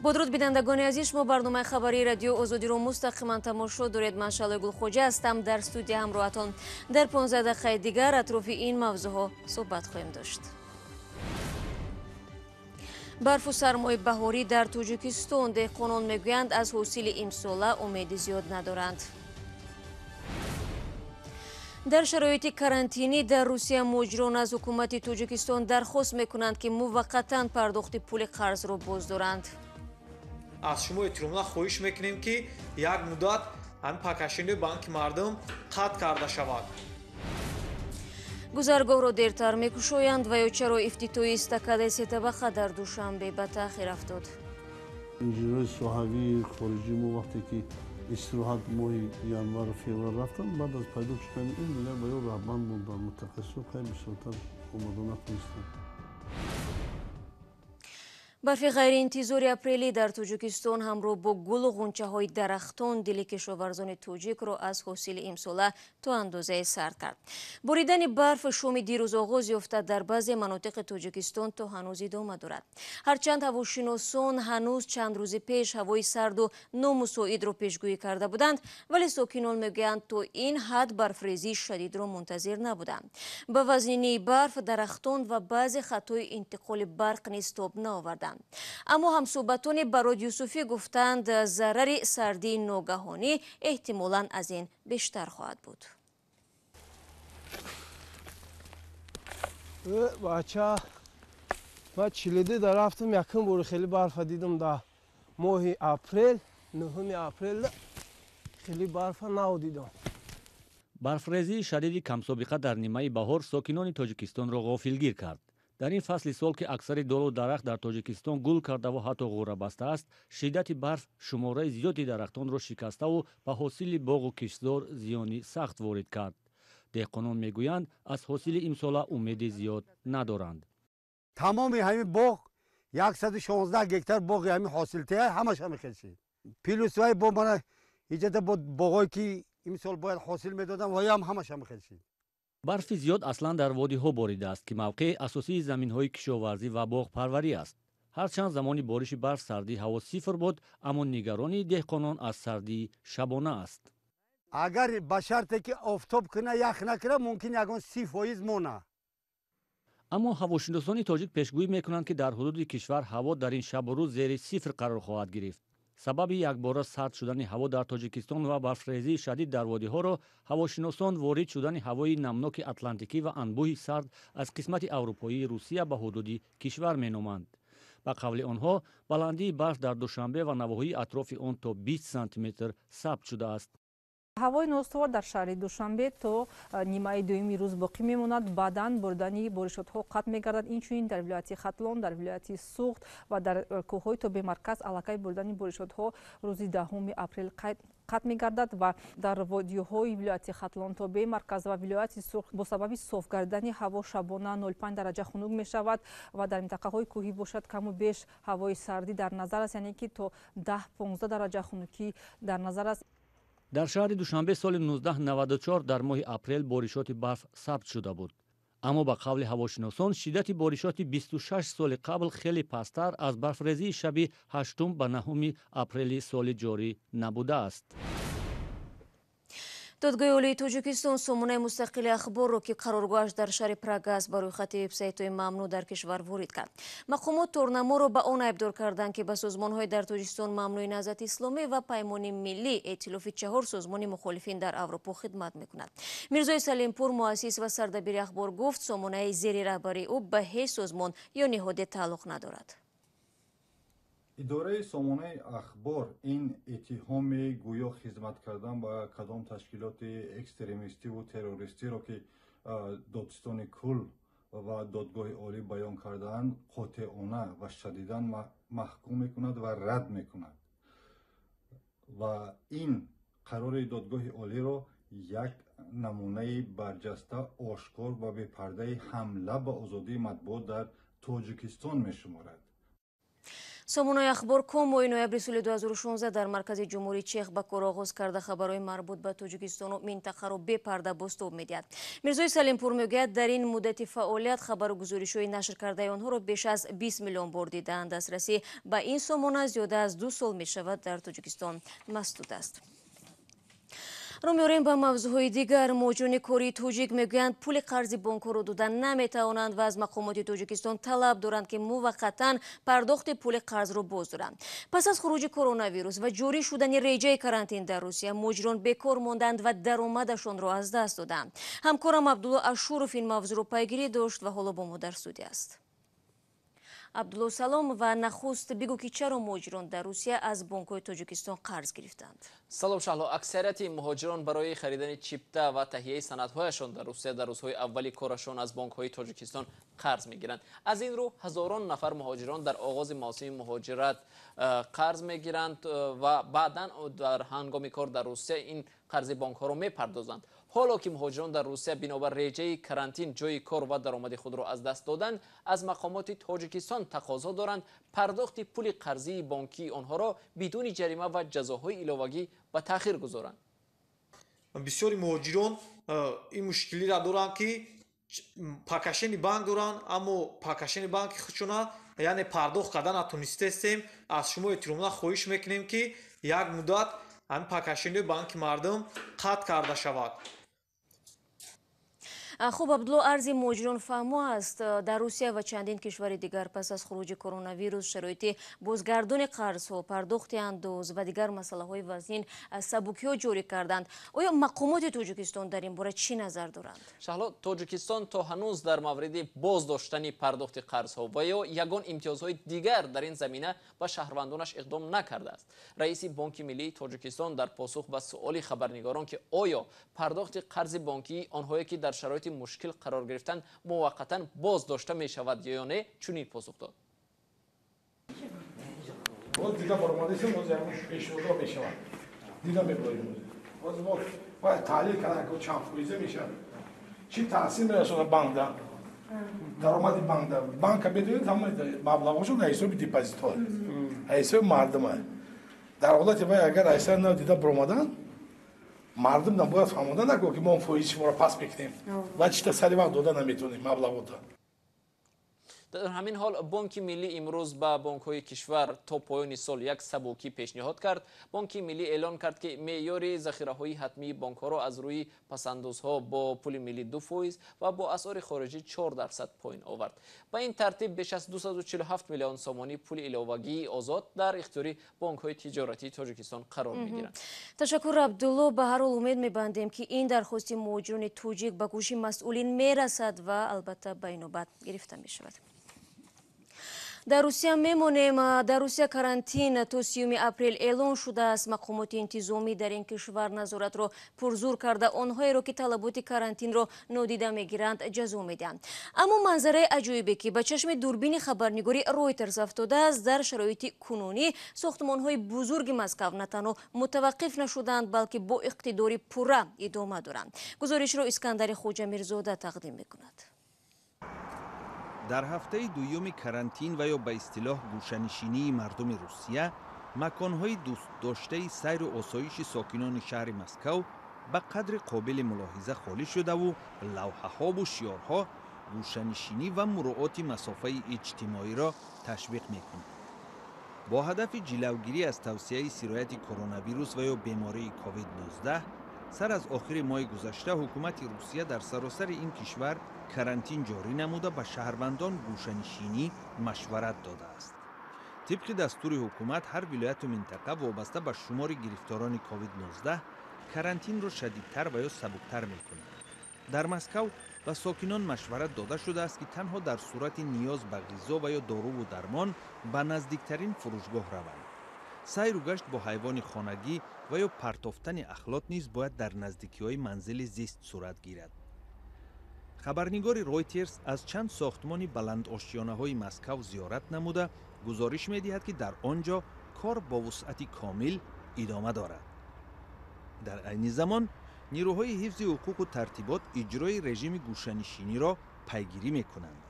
Бо дуруд, бинандагони азиз, шумо барномаи хабарии Радиои Озодиро мустақиман тамошо доред. Ман Шалои Гулхоҷа ҳастам, дар студия ҳамроҳатон. Дар 15 дақиқаи дигар атрофи ин мавзӯъҳо суҳбат хоҳем дошт. Барфу сармои баҳорӣ дар Тоҷикистон, деҳқонон мегӯянд, аз ҳосили имсола умеди зиёд надоранд. Дар шароити карантинӣ дар Русия муҳоҷирон аз ҳукумати Тоҷикистон дархост мекунанд, ки муваққатан пардохти пули қарзро боздоранд. Аз шумо эҳтиромона хоҳиш мекунем, ки як муддат ҳамин пакашини банки мардум қатъ карда шавад. Гузаргоҳро дертар мекушоянд ва ё чаро ифтитоҳи эстакадаи сетабақа дар Душанбе ба таъхир афтод? Инженерҳои соҳавии хориҷӣ мо вақте ки истироҳат моҳи январу феврал рафтанд, баъд аз пайдо шудани ин дигар ба ё раҳбанд монданд, мутахассисо хеле бисёртар омода натонистанд. Барфи ғайриинтизори апрелӣ дар Тоҷикистон ҳамроҳ бо гулу ғунчаҳои дарахтон дили кишоварзони тоҷикро аз ҳосили имсола то андозае сард кард. Боридани барф шоми дирӯз оғоз ёфта, дар баъзе манотиқи Тоҷикистон то ҳанӯз идома дорад. Ҳарчанд ҳавошиносон ҳанӯз чанд рӯзи пеш ҳавои сарду номусоидро пешгӯӣ карда буданд, вале сокинон мегӯянд, то ин ҳад барфрезии шадидро мунтазир набуданд. Ба вазнинии барф дарахтон ва баъзе хатҳои интиқоли барқ низ тоб наоварданд. Аммо ҳамсӯҳбатони Барод Юсуфӣ гуфтанд, зарари сардии ногаҳонӣ эҳтимолан аз ин бештар хоҳад буд. Бача, ман чилиди да рафтам, якум бори хеле барфа дидам да моҳи апрел, 9 апрел хеле барфа нав дидам. Барфрезии шадиди камсобиқа дар нимаи баҳор сокинони Тоҷикистонро ғофилгир кард. Дар ин фасли сол, ки аксари долу дарахт дар Тоҷикистон гул кардаву ҳатто ғӯра бастааст, шиддати барф шумораи зиёди дарахтонро шикаставу ба ҳосили боғу киштзор зиёни сахт ворид кард. Деҳқонон мегӯянд, аз ҳосили имсола умеди зиёд надоранд. Тамоми ҳамин боғ, 116 гектар боғи ҳамин ҳосилтеа, ҳамаш ҳамин хел шид. Плюс вай бо мана иҷода бо боғое ки имсол бояд ҳосил медодам, ваям ҳамаш ҳамин хел шид. Барфи зиёд аслан дар водиҳо боридааст, ки мавқеи асосии заминҳои кишоварзӣ ва боғпарварӣ аст. Ҳарчанд замони бориши барф сардии ҳаво сифр буд, аммо нигаронии деҳқонон аз сардии шабона аст. Агар ба шарте ки офтоб куна, ях накуна, мумкин ягон 30% мона. Аммо ҳавошиносони тоҷик пешгӯӣ мекунанд, ки дар ҳудуди кишвар ҳаво дар ин шабу рӯз зери сифр қарор хоҳад гирифт. Сабаби якбора сард шудани ҳаво дар Тоҷикистон ва барфрезии шадид дар водиҳоро ҳавошиносон ворид шудани ҳавои намноки атлантикӣ ва анбӯҳи сард аз қисмати аврупоии Русия ба ҳудуди кишвар меноманд. Ба қавли онҳо, баландии барф дар Душанбе ва навоҳии атрофи он то 20 сантиметр сабт шудааст. Ҳавои ноустувор дар шаҳри Душанбе то нимаи дуюми рӯз боқӣ мемонад. Баъдан боридани боришотҳо қатъ мегардад. Инчунин дар вилояти Хатлон, дар вилояти Суғд ва дар кӯҳҳои тобеи марказ аллакай боридани боришотҳо рӯзи 10 апрел қатъ мегардад ва дар водиҳои вилояти Хатлон, тобеи марказ ва вилояти Суғд бо сабаби соф гардидани ҳаво шабона 0,5 дараҷа хунук мешавад ва дар минтақаҳои кӯҳӣ бошад, каму беш ҳавои сардӣ дар назар аст, яъне ки то 10-15 дараҷа хунукӣ дар назар аст. Дар шаҳри Душанбе соли 1994 дар моҳи апрел боришоти барф сабт шуда буд. Аммо ба қавли ҳавошиносон, шиддати боришоти 26 соли қабл хеле пасттар аз барфрезии шаби 8 ба 9 апрели соли ҷорӣ набудааст. Додгоҳи Олии Тоҷикистон сомонаи мустақили Ахборро, ки қароргоҳаш дар шаҳри Прага аст, ба рӯйхати вебсайтҳои мамнӯъ дар кишвар ворид кард. Мақомот торнаморо ба он айбдор карданд, ки ба созмонҳои дар Тоҷикистон мамнӯи Наҳзати Исломӣ ва Паймони Миллӣ, эътилофи чаҳор созмони мухолифин дар Аврупо, хидмат мекунад. Мирзои Салимпур, муассис ва сардабири Ахбор, гуфт, сомонаи зери раҳбарии ӯ ба ҳеҷ созмон ё ниҳоде тааллуқ надорад. Идораи сомонаи Ахбор ин иттиҳоми гӯё хизмат кардан ба кадом ташкилоти экстремистиву террористиро, ки додситони кул ва Додгоҳи Олӣ баён кардаанд, қотеона ва шадидан маҳкум мекунад ва рад мекунад ва ин қарори Додгоҳи Олиро як намунаи барҷаста, ошкор ва бепардаи ҳамла ба озодии матбуот дар Тоҷикистон мешуморад. Сомонаи Ахбор ком моҳи ноябри соли 2016 дар маркази Ҷумҳурии Чех ба кор оғоз карда, хабарҳои марбут ба Тоҷикистону минтақаро бепарда бозтоб медиҳад. Мирзои Салимпур мегӯяд, дар ин муддати фаъолият хабару гузоришҳои нашр кардаи онҳоро беш аз 20 миллион бор дидаанд. Дастрасӣ ба ин сомона зиёда аз 2 сол мешавад дар Тоҷикистон масдуд аст. Рӯ меорем ба мавзӯъҳои дигар. Муҳоҷирони кории тоҷик мегӯянд, пули қарзи бонкҳоро дода наметавонанд ва аз мақомоти Тоҷикистон талаб доранд, ки муваққатан пардохти пули қарзро боз доранд. Пас аз хуруҷи коронавирус ва ҷорӣ шудани реҷаи карантин дар Русия, муҳоҷирон бекор монданд ва даромадашонро аз даст доданд. Ҳамкорам Абдулло Ашуров ин мавзӯъро пайгирӣ дошт ва ҳоло бо мо дар студия аст. Абдулло, салом, ва нахуст бигӯ, ки чаро муҳоҷирон дар Русия аз бонкҳои Тоҷикистон қарз гирифтанд? Салом, Шаҳло. Аксарияти муҳоҷирон барои харидани чипта ва таҳияи санадҳояшон дар Русия дар рӯзҳои аввали корашон аз бонкҳои Тоҷикистон қарз мегиранд. Аз ин рӯ ҳазорон нафар муҳоҷирон дар оғози мавсими муҳоҷират қарз мегиранд ва баъдан дар ҳангоми кор дар Русия ин қарзи бонкҳоро мепардозанд. Ҳоло ки муҳоҷирон дар Русия бинобар реҷаи карантин ҷойи кор ва даромади худро аз даст доданд, аз мақомоти Тоҷикистон тақозо доранд, пардохти пули қарзии бонкии онҳоро бидуни ҷарима ва ҷазоҳои иловагӣ ба таъхир гузоранд. Бисёри муҳоҷирон ин мушкилиро доранд, ки погашение банк доранд, аммо погашение банки худшона, яъне, пардохт карда натонистестем. Аз шумо эҳтиромона хоҳиш мекунем, ки як муддат ҳамин погашение банки мардум қатъ карда шавад. Хуб, Абдулло, арзи муҳоҷирон фаҳмо аст. Дар Русия ва чандин кишвари дигар пас аз хуруҷи коронавирус шароити бозгардони қарзҳо, пардохти андоз ва дигар масъалаҳои вазнин сабукиҳо ҷорӣ карданд. Оё мақомоти Тоҷикистон дар ин бора чӣ назар доранд? Шаҳло, Тоҷикистон то ҳанӯз дар мавриди боздоштани пардохти қарзҳо ва ё ягон имтиёзҳои дигар дар ин замина ба шаҳрвандонаш иқдом накардааст. Раиси Бонки миллии Тоҷикистон дар посух ба суоли хабарнигорон, ки оё пардохти қарзи бонкии онҳое, ки дар шароити мушкил қарор гирифтанд, муваққатан боз дошта мешавад ё не, чунин посух дод: Боз дида баромадесем, боз ягон пешниҳодҳо мешавад, дида мебарем. Боз мо бояд таҳлил кардан, ки чанд фоиза мешавад, чӣ таъсир мерасонад банкда, даромади банкда. Банка медонед, ҳама маблағҳошон дар ҳисоби депозитҳо, дар ҳисоби мардума. Дар ҳолати вай агар айсар нав дида баромадан, мардум бояд фаҳмода нако, ки мо фоизи шуморо пас мекунем ва чита сари вақт дода наметавонем маблағота. Дар ҳамин ҳол, Бонки миллӣ имрӯз ба бонкҳои кишвар то поёни сол як сабукӣ пешниҳод кард. Бонки миллӣ эълон кард, ки меъёри захираҳои ҳатмии бонкҳоро аз рӯи пасандозҳо бо пули миллӣ 2% ва бо асъори хориҷӣ 4% поин овард. Ба ин тартиб беш аз 247 миллион сомонӣ пули иловагии озод дар ихтиёри бонкҳои тиҷоратии Тоҷикистон қарор мегиранд. Ташаккур, Абдулло. Ба ҳар ҳол, умед мебандем, ки ин дархости муҳоҷирони тоҷик ба гӯши масъулин мерасад ва албатта ба инобат гирифта мешавад. Дар Русия мемонем. Дар Русия карантин то 30-уми апрел эълон шудааст. Мақомоти интизомӣ дар ин кишвар назоратро пурзур карда, онҳоеро, ки талаботи карантинро нодида мегиранд, ҷазо медиҳанд. Аммо манзараи аҷоибе, ки ба чашми дурбини хабарнигори Ройтерс афтодааст: дар шароити кунунӣ сохтмонҳои бузурги Москав на танҳо мутаваққиф нашуданд, балки бо иқтидори пурра идома доранд. Гузоришро Искандари Хоҷамирзода тақдим мекунад. Дар ҳафтаи дуюми карантин ва ё ба истилоҳ гӯшанишинии мардуми Русия, маконҳои дӯстдоштаи сайру осоиши сокинони шаҳри Москав ба қадри қобили мулоҳиза холӣ шудаву лавҳаҳову шиёрҳо гӯшанишинӣ ва муроати масофаи иҷтимоиро ташвиқ мекунад. Бо ҳадафи ҷилавгирӣ аз тавсияи сирояти коронавирус ва ё бемории COVID-19, сар аз охири моҳи гузашта ҳукумати Русия дар саросари ин кишвар карантин ҷорӣ намуда, ба шаҳрвандон гӯшанишинӣ машварат додааст. Тибқи дастури ҳукумат, ҳар вилояту минтақа вобаста ба шумори гирифторони COVID-19 карантинро шадидтар ва ё сабуктар мекунад. Дар Москав ба сокинон машварат дода шудааст, ки танҳо дар сурати ниёз ба ғизо ва ё доруву дармон ба наздиктарин фурӯшгоҳ раванд. Сайру гашт бо ҳайвони хонагӣ ва ё партофтани ахлот низ бояд дар наздикиҳои манзили зист сурат гирад. Хабарнигори Ройтерс аз чанд сохтмони баландошёнаҳои Москав зиёрат намуда, гузориш медиҳад, ки дар он ҷо кор бо вусъати комил идома дорад. Дар айни замон нирӯҳои ҳифзи ҳуқуқу тартибот иҷрои режими гӯшанишиниро пайгирӣ мекунанд.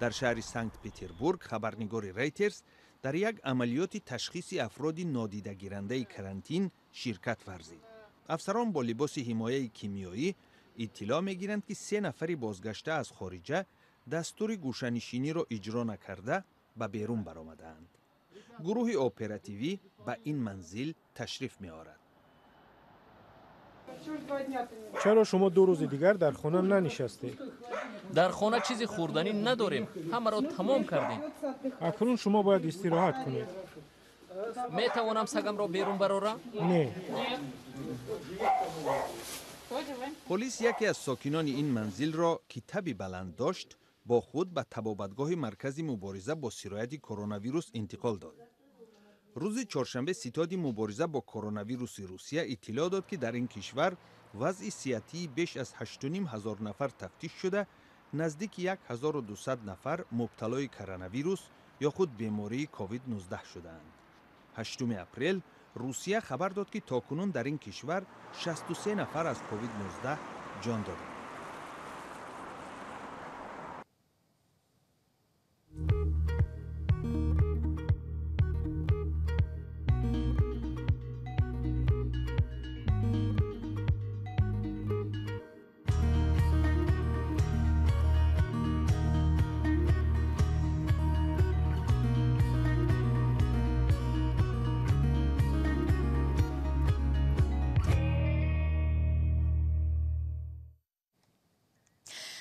Дар шаҳри Санкт Петербург хабарнигори Рейтерс Дар як амалиёти ташхиси афроди нодидагирандаи карантин ширкат варзид. Афсарон бо либоси ҳимояи кимиёӣ иттилоъ мегиранд, ки се нафари бозгашта аз хориҷа дастури гӯшанишиниро иҷро накарда ба берун баромадаанд. Гурӯҳи оперативӣ ба ин манзил ташриф меорад. Чаро шумо 2 рӯзи дигар дар хона нанишастед? Дар хона чизи хӯрданӣ надорем, ҳамаро тамом кардем. Акнун шумо бояд истироҳат кунед. Метавонам сагамро берун барорам? Не. Полис яке аз сокинони ин манзилро, ки таби баланд дошт, бо худ ба табобатгоҳи маркази мубориза бо сирояти коронавирус интиқол дод. Рӯзи чоршанбе ситоди мубориза бо коронавируси Русия иттилоъ дод, ки дар ин кишвар вазъи сиҳатии беш аз 8 500 нафар тафтиш шуда, наздики 1200 нафар мубталои коронавирус ё худ бемории COVID-19 шудаанд. 8 апрел Русия хабар дод, ки то кунун дар ин кишвар 63 нафар аз COVID-19 ҷон доданд.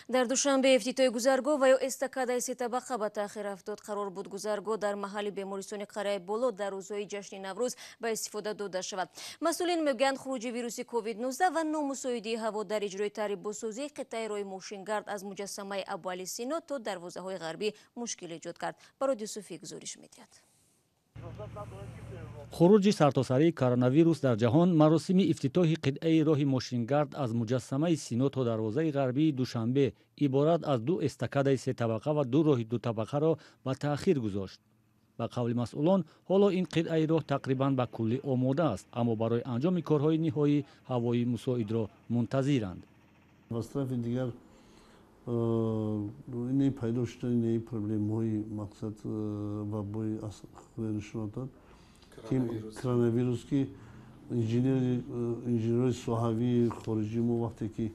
Дар Душанбе ифтитоҳи гузаргоҳ ва ё эстакадаи сетабақа ба таъхир афтод. Қарор буд гузаргоҳ дар маҳалли бемористони Қарияи Боло дар рӯзҳои ҷашни Наврӯз ба истифода дода шавад. Масъулин мегӯянд, хуруҷи вируси COVID-19 ва номусоидии ҳаво дар иҷрои тарҳи бозсозии қитъаи роҳи мошингард аз муҷассамаи Абуалӣ Сино то дарвозаҳои ғарбӣ мушкил эҷод кард. Барод Юсуфӣ гузориш медиҳад. Хуруҷи сартосарии коронавирус дар ҷаҳон маросими ифтитоҳи қитъаи роҳи мошингард аз муҷассамаи Сино то дарвозаи ғарбии Душанбе иборат аз 2 эстакадаи сетабақа ва 2 роҳи дутабақаро ба таъхир гузошт. Ба қавли масъулон, ҳоло ин қитъаи роҳ тақрибан ба куллӣ омода аст, аммо барои анҷоми корҳои ниҳоӣ ҳавои мусоидро мунтазиранд. Аз тарафи дигар ин пайдо шудани проблемаҳои мақсад вабои нишон дод, ки коронавирус, ки инженерҳои соҳавии хориҷӣ мо вақте ки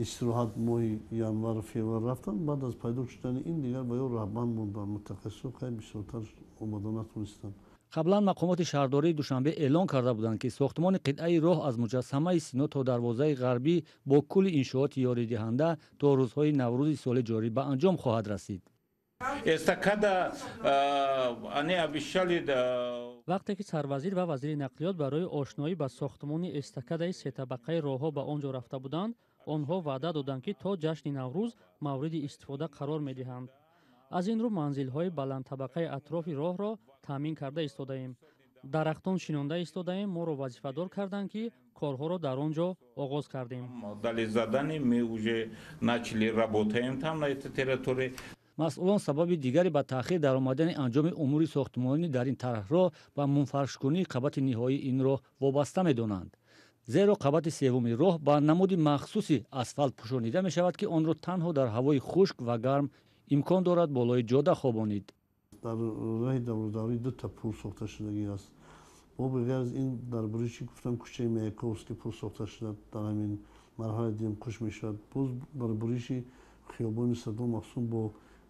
истироҳат моҳи январу феврал рафтанд, баъд аз пайдо шудани ин дигар ба ё раҳбанд монданд. Мутахассисон хеле бисёртар омода натонистанд. Қаблан мақомоти шаҳрдории Душанбе эълон карда буданд, ки сохтмони қитъаи роҳ аз муҷассамаи Сино то дарвозаи ғарбӣ бо кулли иншооти ёридиҳанда то рӯзҳои Наврӯзи соли ҷорӣ ба анҷом хоҳад расид. Вақте ки сарвазир ва вазири нақлиёт барои ошноӣ ба сохтмони эстакадаи сетабақаи роҳҳо ба он ҷо рафта буданд, онҳо ваъда доданд, ки то ҷашни Наврӯз мавриди истифода қарор медиҳанд. Аз ин рӯ манзилҳои баландтабақаи атрофи роҳро таъмин карда истодаем. Дарахтон шинонда истодаем. Моро вазифадор карданд, ки корҳоро дар он ҷо оғоз кардем. Масъулон сабаби дигаре ба таъхир даромадани анҷоми умури сохтмонӣ дар ин тарҳро ба мунфаршкунии қабати ниҳоии ин роҳ вобаста медонанд. Зеро қабати севуми роҳ ба намуди махсуси асфалт пӯшонида мешавад, ки онро танҳо дар ҳавои хушк ва гарм имкон дорад болои ҷода хобонид. Дар роҳи даврудаврӣ 2 та пул сохта шудагӣ аст. Бо беғайр аз ин дар буриши гуфтам кӯчаи Маяковский пул сохта шуда, дар ҳамин марҳалаи дуюм қуш мешавад. Боз дар буриши хиёбони Садо Мақсум бо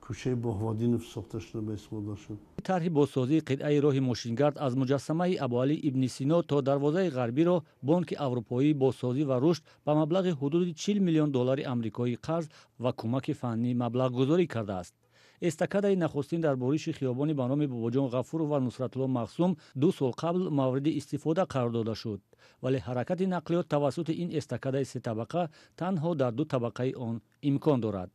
кӯчаи Боҳводинов сохта шуда ба истифода шуд. Тарҳи бозсозии қитъаи роҳи мошингард аз муҷассамаи Абуалӣ ибни Сино то дарвозаи ғарбиро Бонки Аврупоии бозсозӣ ва рушд ба маблағи ҳудуди 40 миллион доллари амрикоӣ қарз ва кӯмаки фаннӣ маблағгузорӣ кардааст. Эстакадаи нахустин дар бориши хиёбони ба номи Бобоҷон Ғафуров ва Нусратулло Мақсум 2 сол қабл мавриди истифода қарор дода шуд, вале ҳаракати нақлиёт тавассути ин эстакадаи сетабақа танҳо дар 2 табақаи он имкон дорад.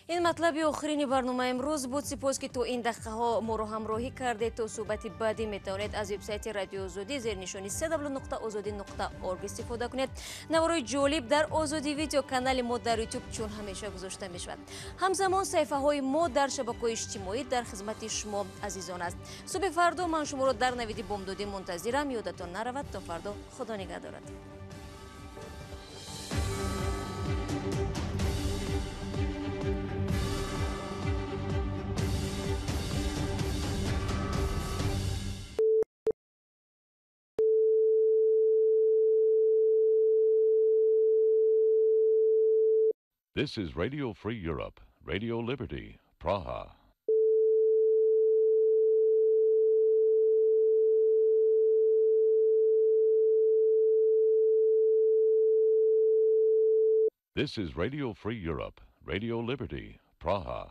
Ин матлаби охирини барномаи имрӯз буд. Сипос, ки то ин дақиқаҳо моро ҳамроҳӣ кардед. То суҳбати баъдӣ метавонед аз вебсайти Радиои Озодӣ зери нишони www.ozodi.org истифода кунед. Наворои ҷолиб дар Озодӣ видео канали мо дар YouTube чун ҳамеша гузошта мешавад. Ҳамзамон саҳифаҳои мо дар шабакаҳои иҷтимоӣ дар хизмати шумо азизон аст. Субҳи фардо ман шуморо дар навиди бомдодӣ мунтазирам. Ёдатон наравад. То фардо Худо нигаҳ дорад. This is Radio Free Europe, Radio Liberty, Praha. This is Radio Free Europe, Radio Liberty, Praha.